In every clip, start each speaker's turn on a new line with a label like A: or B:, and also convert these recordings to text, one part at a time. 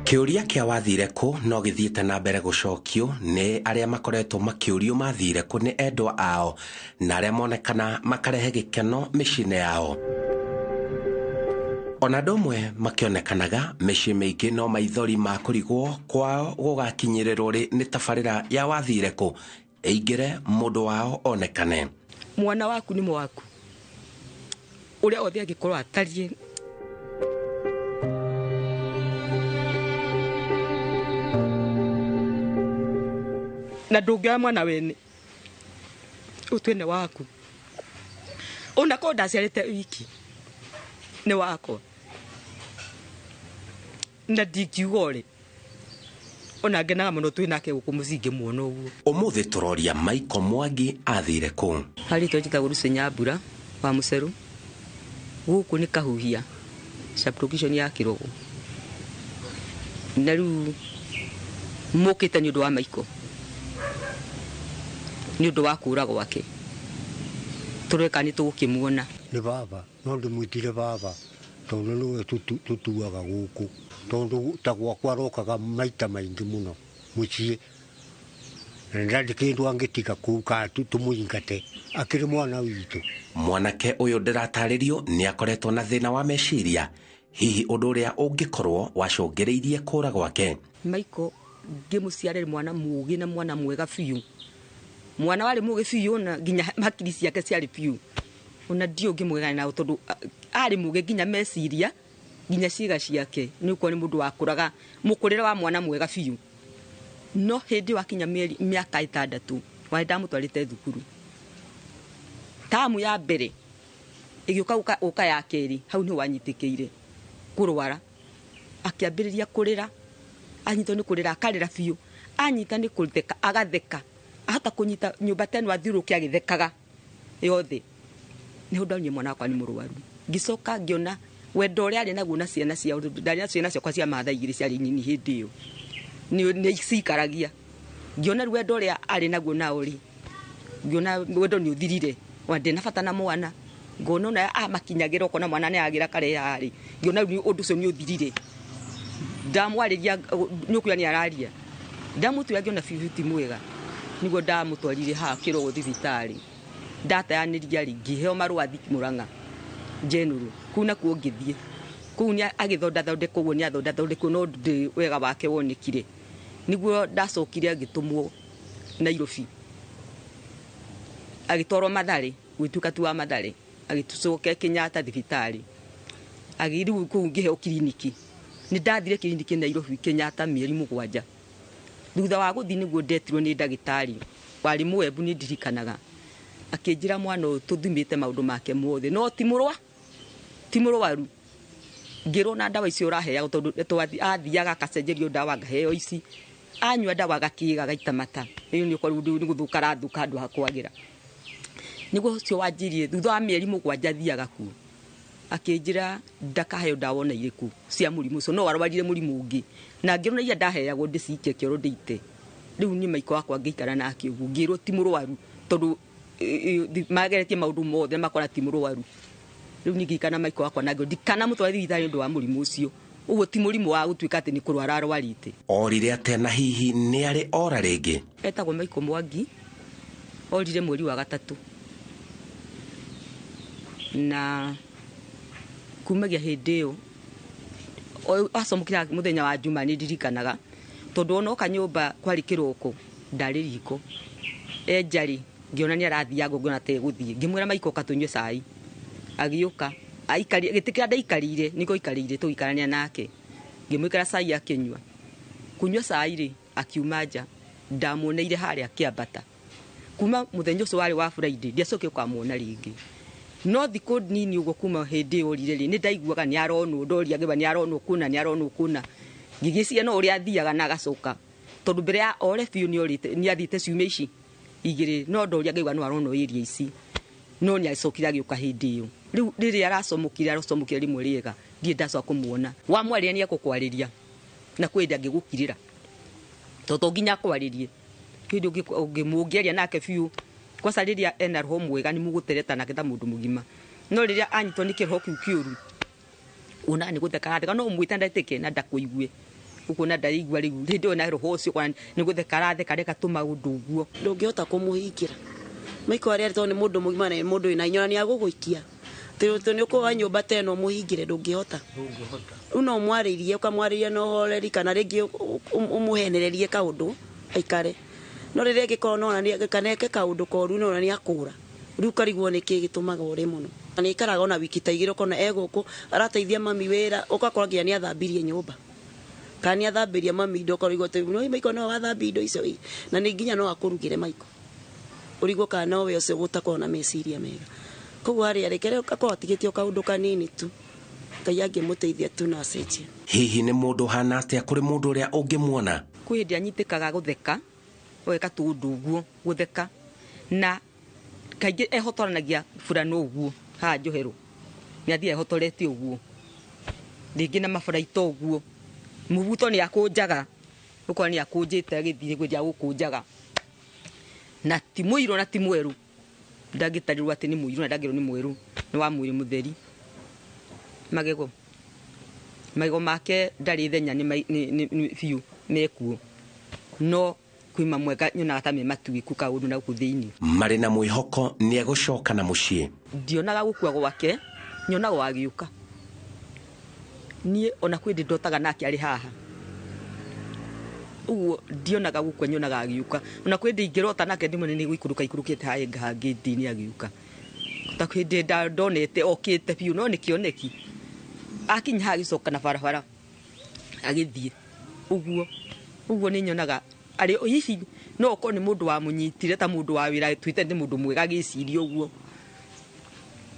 A: Kĩũria kĩa wathire kũ no gĩthiĩte na mbere gũcokio nĩ arĩa makoretwo makĩũrio mathire kũ nĩ endwa ao na arĩa monekana makarehe gĩkeno mĩciĩ-inĩ yao. Ona andũ amwe makĩonekanaga mĩciĩ mĩingĩ no maithori ma kũrigwo kwao gũgakinyĩrĩrwo rĩ nĩ tabarĩra ya wathire kũ ĩingĩre mũndũ wao onekane.
B: Mwana waku nĩ mwaku ũrĩa othe angĩkorwo atariĩ. Na ndũngĩoya mwana wene ũtue nĩ waku, ona korwo ndaciarĩte wiki nĩ wakwa, na ndingiuga ũrĩ ona ngenaga mũno twĩ nake gũkũ mũciĩ ngĩmuona ũguo.
A: Ũmũthĩ tũroria Michael Mwangi athire kũ.
B: Harĩ twa njĩtagwo Lucy Nyambura wa Mũcerũ, gũkũ nĩ Kahuhia sublocation ya Kĩrogo, na rĩu mũkĩte nĩ ũndũ wa Michael, nĩ ũndũ wa kũra gwake, tũreka nĩ tũgũkĩmuona.
C: Nĩ baba, no ndĩmwĩtire baba tondũ nĩwe tũtuaga gũkũ, tondũ ta gwakwa arokaga maita maingĩ mũno mũciĩ, na ndarĩ kĩndũ angĩtiga kũu kana tũmũingate, akĩrĩ mwana witũ.
A: Mwanake ũyũ ndĩratarĩrio nĩ akoretwo na thĩna wa meciria, hihi ũndũ ũrĩa ũngĩkorwo wacũngĩrĩirie kũra gwake.
B: Michael ngĩmũciarĩre mwana mũũgĩ na mwana mwega biũ, mwana warĩ mũũgĩ biũ na nginya hakiri ciake ciarĩ biũ, ona ndiũ ngĩmũgegania nao tondũ arĩ mũũgĩ nginya meciria nginya ciĩga ciake, nĩ ũkuona nĩ mũndũ wakũraga mũkũrĩre wa mwana mwega biũ. No hĩndĩ wakinya mĩaka 6 warĩ ndamũtwarĩte thukuru, tamu ya mbere ĩgĩũka gũka ya kerĩ, hau nĩho wanyitĩkĩire kũrwara, akĩambĩrĩria kũrĩra, anyitwo nĩ kũrĩra akarĩra biũ, anyita nĩ kũtheka agatheka, ahota kũnyita nyũmba ta ĩno athiũrũrũke agĩthekaga yothe. Nĩho ndonire mwana wakwa nĩ mũrwaru. Ngĩcoka ngĩona wendo ũrĩa arĩ naguo na ciana ciao, ndarĩ na ciana ciakwa cia mathaa 2 ciarĩ nini hĩndĩ ĩyo, nĩ cikaragia. Ngĩona rĩu wendo ũrĩa arĩ naguo nao rĩ, ngĩona wendo nĩ ũthirire, ona ndĩ na bata na mwana, ngona ona amakinyagĩra ũkona mwana nĩ agĩra kareha rĩ, ngĩona rĩu ũndũ ũcio nĩ ũthirire. Ndamwarĩria nĩ ũkuona nĩ araria, ndamũtua ngĩona biũ ti mwega, nĩguo ndamũtwarire haha Kĩrogo thibitarĩ. Ndateanĩria rĩ, ngĩheo marũa thiĩ Murang'a General, kũu nakuo ngĩthiĩ kũu nĩ agĩthondathondekwo ũguo, nĩ athondathondekwo no ndĩ wega wake wonekire. Nĩguo ndacokire agĩtũmwo Nairobi, agĩtwarwo Mathare, gwĩtuĩka tu wa Mathare, agĩcoka Kenyatta thibitarĩ, agĩrĩu kũu ngĩheo kiriniki. Nĩ ndathire kiriniki Nairobi Kenyatta mĩeri 7. Thutha wa gũthiĩ nĩguo ndetirwo nĩ ndagĩtarĩ warĩ Mũembu, nĩ ndirikanaga, akĩnjĩra mwana ũyũ tũthimĩte maũndũ make mothe no ti mũrwa, ti mũrwaru. Ngĩrwo na ndawa icio ũraheagwo tondũ athiaga akacenjerio ndawa ngaheo ici, anyua ndawa agakĩga agaita mata, ĩyo nĩ ũkorwo nĩ gũthũka arathũka handũ ha kwagĩra. Nĩguo ũcio wanjirie thutha wa mĩeri 7 athiaga kuo, akĩnjĩra ndakaheo ndawa ona irĩkũ cia mũrimũ ũcio, no arwarire mũrimũ ũngĩ, na ngĩona iria ndaheagwo ndĩcikie kĩoro ndĩite. Rĩu niĩ Michael wakwa ngĩikara nake ũguo, ngĩrwo ti mũrwaru tondũ mageretie maũndũ mothe makora ti mũrwaru. Rĩu niĩ ngĩikara na Michael wakwa na ngĩrwo ndikanamũtware thibitarĩ nĩ ũndũ wa mũrimũ ũcio, ũguo ti mũrimũ wa gũtuĩka atĩ nĩ kũrwara arwarĩte.
A: Orire atĩa na hihi nĩ arĩ ora rĩngĩ?
B: Etagwo Michael Mwangi, orire mweri wa 3, na kumagia hĩndĩ ĩyo acomokire mũthenya wa Juma, nĩ ndirikanaga tondũ ona oka nyũmba kwarĩ kĩroko, ndarĩ riko enjarĩ, ngĩona nĩ arathiaga, ngĩona ta egũthiĩ, ngĩmwĩra Michael ũka tũnyue cai, agĩũka aikarire gĩtĩ kĩrĩa ndaikarĩire nĩkĩo aikarĩire tũgĩikarania nake, ngĩmwĩkĩra cai akĩnyua. Kũnyua cai rĩ, akiuma nja, ndamuoneire harĩa akĩambata. Kuma mũthenya ũcio warĩ wa Friday ndiacokire kũmuona rĩngĩ. No thikũ nini ũguo kuma hĩndĩ ĩyo orire rĩ, nĩ ndaiguaga nĩ aronwo, ndoria ngĩba nĩ aronwo kũna, nĩ aronwo kũna, ngĩgĩciria no ũrĩa athiaga na agacoka, tondũ mbere ya ore biũ nĩ orĩte, nĩ athiĩte ciumia ici 2, no ndoria ngaigua no aronwo area ici, no nĩ acokire agĩũka hĩndĩ ĩyo. Rĩu rĩrĩa aracomokire, aracomokire rĩmwe rĩega, ndirĩ ndacoka kũmuona. Wamwarĩria nĩ ekũkwarĩria, na kwĩ hĩndĩ angĩgũkirĩra, tondũ to nginya akwarĩrie. Hĩndĩ ũngĩaria nake biũ, kwaca rĩrĩa ena roho mwega nĩ mũgũtereta nake ta mũndũ mũgima, no rĩrĩa anyitwo nĩ kĩroho kĩu kĩũru, wonaga nĩ gũtheka aratheka, no ũmwĩte ndetĩke na ndakũigue. Ũkuona ndaraigua rĩu hĩndĩ ĩyo na roho ũcio nĩ gũtheka aratheka reka tũmaũndũ ũguo.
D: Ndũngĩhota kũmũhingĩra Maiko arĩa tondũ nĩ mũndũ mũgima na nĩ mũndũ wĩna hinya na nĩ agũgũikia. Tondũ nĩ ũkũwa nyũmba ta ĩno ũmũhingĩre ndũngĩhota. Rĩu no ũmwarĩrie, ũkamwarĩria na ũhoreri kana rĩngĩ ũmũhenererie kaũndũ aikare. No rĩrĩa angĩkorwo nona kana eke kaũndũ koru nona nĩ akũra. Rĩu ũkarigwo nĩkĩ gĩtũmaga ũre mũno. Na nĩ aikaraga ona wiki ta igĩrĩ ũkona e gũkũ arateithia mami wĩra, ũgakora nginya nĩ athambirie nyũmba. Kana nĩ athambirie mami indo ũkarigwo atĩ no Maiko no wathambia indo icio ĩ. Na nĩ nginya no akũrugĩre Maiko. Ũrigwo kana nowe ũcio gũtakorwo na meciria mega. Koguo harĩa rĩ, kĩrĩa akorwo atigĩtie o kaũndũ kanini tu. Ngai angĩmũteithia tu na acenjie.
A: Hihi nĩ mũndũ ũhana atĩa kũrĩ mũndũ ũrĩa ũngĩmuona?
B: Kwĩ hĩndĩ anyitĩkaga gũtheka, ũgeka tũũndũ ũguo gũtheka, na kaingĩ ehotoranagia burana ũguo haha njohero, nĩ athiaga ehotorete ũguo, rĩngĩ na maburaito ũguo, mũbuto nĩ akũnjaga, ũkona nĩ akũnjĩte agĩthiĩ kwĩnja gũkũnjaga, na ti mũirũ na ti mwerũ, ndangĩtarĩrwo atĩ nĩ mũirũ na ndangĩrwo nĩ mwerũ, nĩ wa mwĩrĩ mũtheri. Magego magego make ndarĩ thenya nĩ biũ mekuo, no kwĩ mamwe nyonaga ta me matuĩku kaũndũ na gũkũ thĩinĩ.
A: Marĩ na mwĩhoko nĩ egũcoka na mũciĩ.
B: Ndionaga gũkua gwake, nyonaga agĩũka. Niĩ ona kwĩ hĩndĩ ndotaga nake arĩ haha. Ũguo ndionaga gũkua, nyonaga agĩũka. Ona kwĩ hĩndĩ ingĩrota nake ndĩmwone nĩ gũikũrũka ikũrũkĩte haha ngĩti-inĩ agĩũka. Ta kwĩ hĩndĩ ndonete okĩte biũ, no nĩ kĩoneki. Akinya haha agĩcoka na barabara agĩthiĩ. Ũguo ũguo nĩ nyonaga arĩ hihi no okorwo nĩ mũndũ wamũnyitire ta mũndũ wa wĩra tuĩte nĩ mũndũ mwega agĩciria ũguo.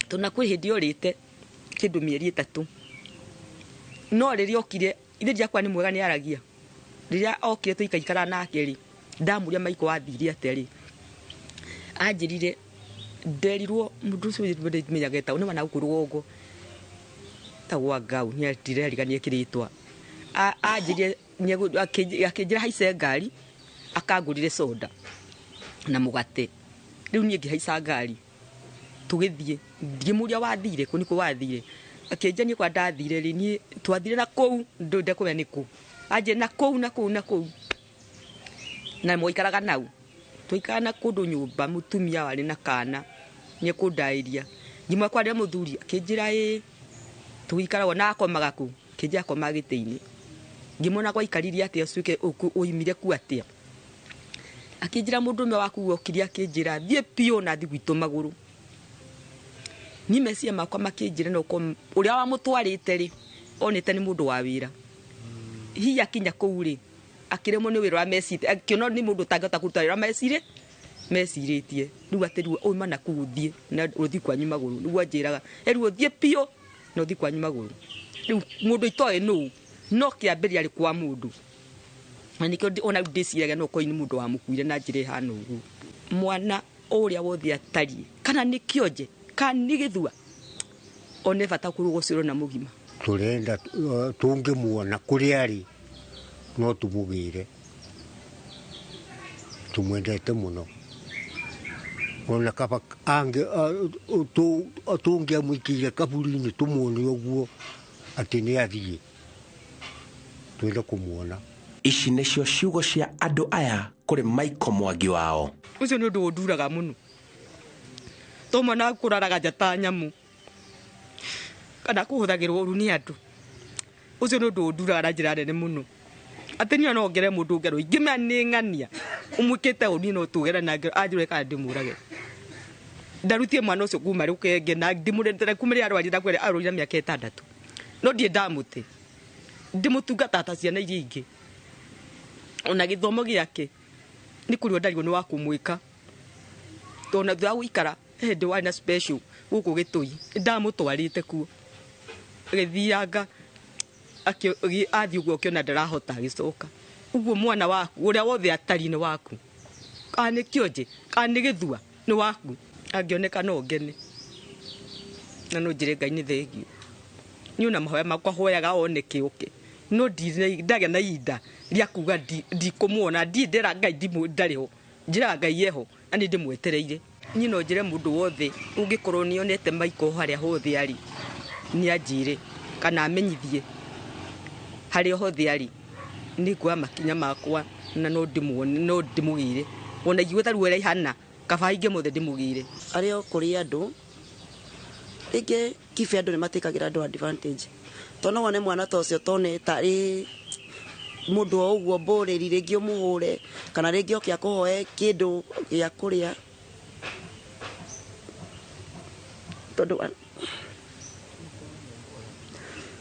B: Tondũ na kwĩ hĩndĩ orĩte kĩndũ mĩeri 3. No rĩrĩa okire, ithe ndiakwa nĩ mwega nĩ aragia. Rĩrĩa okire tũikaikara nake rĩ, ndamũria Maiko wathire atĩa rĩ, anjĩrire nderirwo mũndũ ũcio ndimenyaga etagwo, nĩ wa na gũkũ rũgongo, etagwo Ngau, nĩ ndirarigania kĩrĩtwa. Anjĩrire akĩnjĩra haice ngari, akangũrĩre soda na mũgate. Rĩu niĩ ngĩhaica ngari, tũgĩthiĩ, ngĩmũria wathire kũ, nĩkũ wathire. Akĩnjĩra niĩ kwa ndathire rĩ, niĩ twathire na kũu, ndekũmenya nĩ kũ. Anjĩra na kũu, na kũu, na kũu. Na mwaikaraga nau. Twaikaraga na kũndũ nyũmba, mũtumia warĩ na kana, nĩekũndaĩria. Ngĩmwĩra kwarĩ na mũthuri, akĩnjĩra ĩĩ, tũgĩikaraga na akomaga kũ, akĩnjĩra akomaga gĩtĩ-inĩ. Ngĩmuona gwaikarire atĩa ũcuke ũimire ku atĩa. Akĩnjĩra mũndũrũme waku okire akĩnjĩra thiĩ biũ na thiĩ gwitũ magũrũ. Niĩ meciria makwa makĩnjĩra no ũkorwo ũrĩa wamũtwarĩte rĩ, onete nĩ mũndũ wa wĩra. Hihi akinya kũu rĩ, akĩremwo nĩ wĩra ũrĩa mecirĩtie, akĩona nĩ mũndũ ũtangĩhota kũruta wĩra ũrĩa mecirĩtie. Rĩu atĩ rĩu auma na kũu ũthiĩ, na ũthiĩ kwanyu magũrũ. Nĩguo anjĩraga, rĩu ũthiĩ biũ na ũthiĩ kwanyu magũrũ. Rĩu mũndũ itoĩ nũũ, no kĩambĩrĩria arĩ kwa mũndũ. Na nĩkĩo ona rĩu ndĩciragia no ũkorwo nĩ mũndũ wamũkuire na njĩra ĩhana ũguo. Mwana ũrĩa wothe atariĩ, kana nĩ kĩonje, kana nĩ gĩthua, one bata kũrũgũcĩrwo na mũgima.
C: Tũrenda tũngĩmuona kũrĩa arĩ, no tũmũgĩre. Tũmwendete mũno. Ona kaba tũngĩamũikĩire kaburi-inĩ tũmuone ũguo atĩ nĩ athiĩ. Twende kũmuona.
A: Ici nĩcio ciugo cia andũ aya kũrĩ Maiko Mwangi wao.
B: Ũcio nĩ ũndũ ũnduraga mũno. To mwana kũraraga nja ta nyamũ, kana kũhũthagĩrwo ũru nĩ andũ. Ũcio nĩ ũndũ ũnduraga na njĩra nene mũno. Atĩ niĩ no ngere mũndũ ngero ingĩmenya nĩ ng'ania ũmwĩkĩte ũru, niĩ no tũgere na ngero anjũre kana ndĩmũrage. Ndarutie mwana ũcio kuma rũkenge na ndĩmũretere kuma rĩrĩa arwarire, ndakwĩra arwarire mĩaka 6. No ndirĩ ndamũte. Ndĩmũtungataga ta ciana iria ingĩ. Ona gĩthomo gĩake nĩ kũrĩo ndarigwo nĩ wa kũmwĩka. Tondũ ona thutha wa gũikara, he hĩndĩ warĩ na special gũkũ Gĩtũi, nĩndamũtwarĩte kuo. Agĩthianga, athiĩ ũguo akĩona ndarahota agĩcoka. Ũguo mwana waku, ũrĩa wothe atariĩ nĩ waku. Kana nĩ kĩonje, kana nĩ gĩthua, nĩ waku. Angĩoneka no ngene. Na no njĩre Ngai nĩ thengio. Niĩ ona mahoya makwa hoyaga oneke oke. No ndagĩa na ihinda rĩa kuga ndikũmuona, ndirĩ ndera Ngai ndarĩ ho. Njĩraga Ngai eho, na nĩ ndĩmwetereire. Niĩ no njĩre mũndũ wothe ũngĩkorwo nĩonete Maiko harĩa hothe arĩ, nĩ anjĩre kana amenyithie harĩa hothe arĩ. Nĩ nguoya makinya makwa na no ndĩmuone, no ndĩmũgĩre. Ona ingĩgwĩta ruo ũrĩa ihana, kaba ingĩmũthe ndĩmũgĩre.
D: Arĩ o kũrĩ andũ, rĩngĩ kibe andũ nĩ matĩkagĩra andũ advantage. Tondũ no wone mwana ta ũcio tone tarĩ mũndũ o ũguo mbũrĩri, rĩngĩ ũmũhũre, kana rĩngĩ oke akũhoe kĩndũ gĩa kũrĩa. Tondũ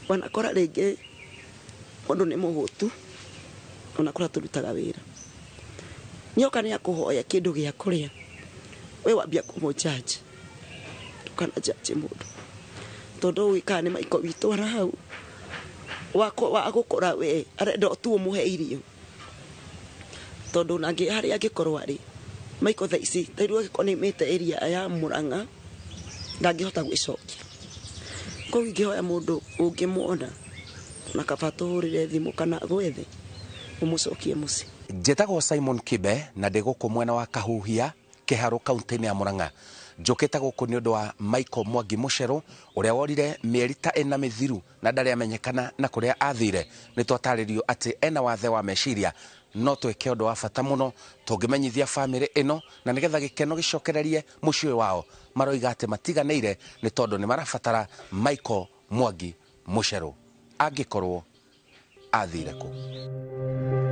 D: wanakora rĩngĩ mũndũ nĩ mũhũtu, onakora tũrutaga wĩra. Nĩoka nĩ akũhoya kĩndũ gĩa kũrĩa, we wambia kũmũjudge. Ndũkana judge mũndũ. Tondũ ũĩ kana nĩ maiko witũ ara hau, wa gũkora we, arenda tu ũmũhe irio. Tondũ nangĩ harĩa angĩkorwo arĩ, maiko thaa ici, ta rĩu angĩkorwo nĩ aumĩte area ya Murang'a, ndangĩhota gwĩcokia. Koguo ingĩhoya mũndũ ũngĩmuona, na kaba tũhũrĩre thimũ kana gwethe, ũmũcokie mũciĩ.
A: Njĩtagwo Simon Kibe na ndĩ gũkũ mwena wa Kahuhia, Kĩharũ, kaunti-inĩ ya Murang'a. Njũkĩte gũkũ nĩ ũndũ wa Michael Mwangi Mũcerũ ũrĩa worire mĩeri ta ĩna mĩthiru na ndarĩ amenyekana na kũrĩa athire. Nĩ twatarĩrio atĩ ena wathe wa meciria, no twĩke ũndũ wa bata mũno tũngĩmenyithia bamĩrĩ ĩno na nĩgetha gĩkeno gĩcokererie mũciĩ ũyũ wao. Maroiga atĩ matiganĩire nĩ tondũ nĩ marabatara Michael Mwangi Mũcerũ angĩkorwo athire kũ.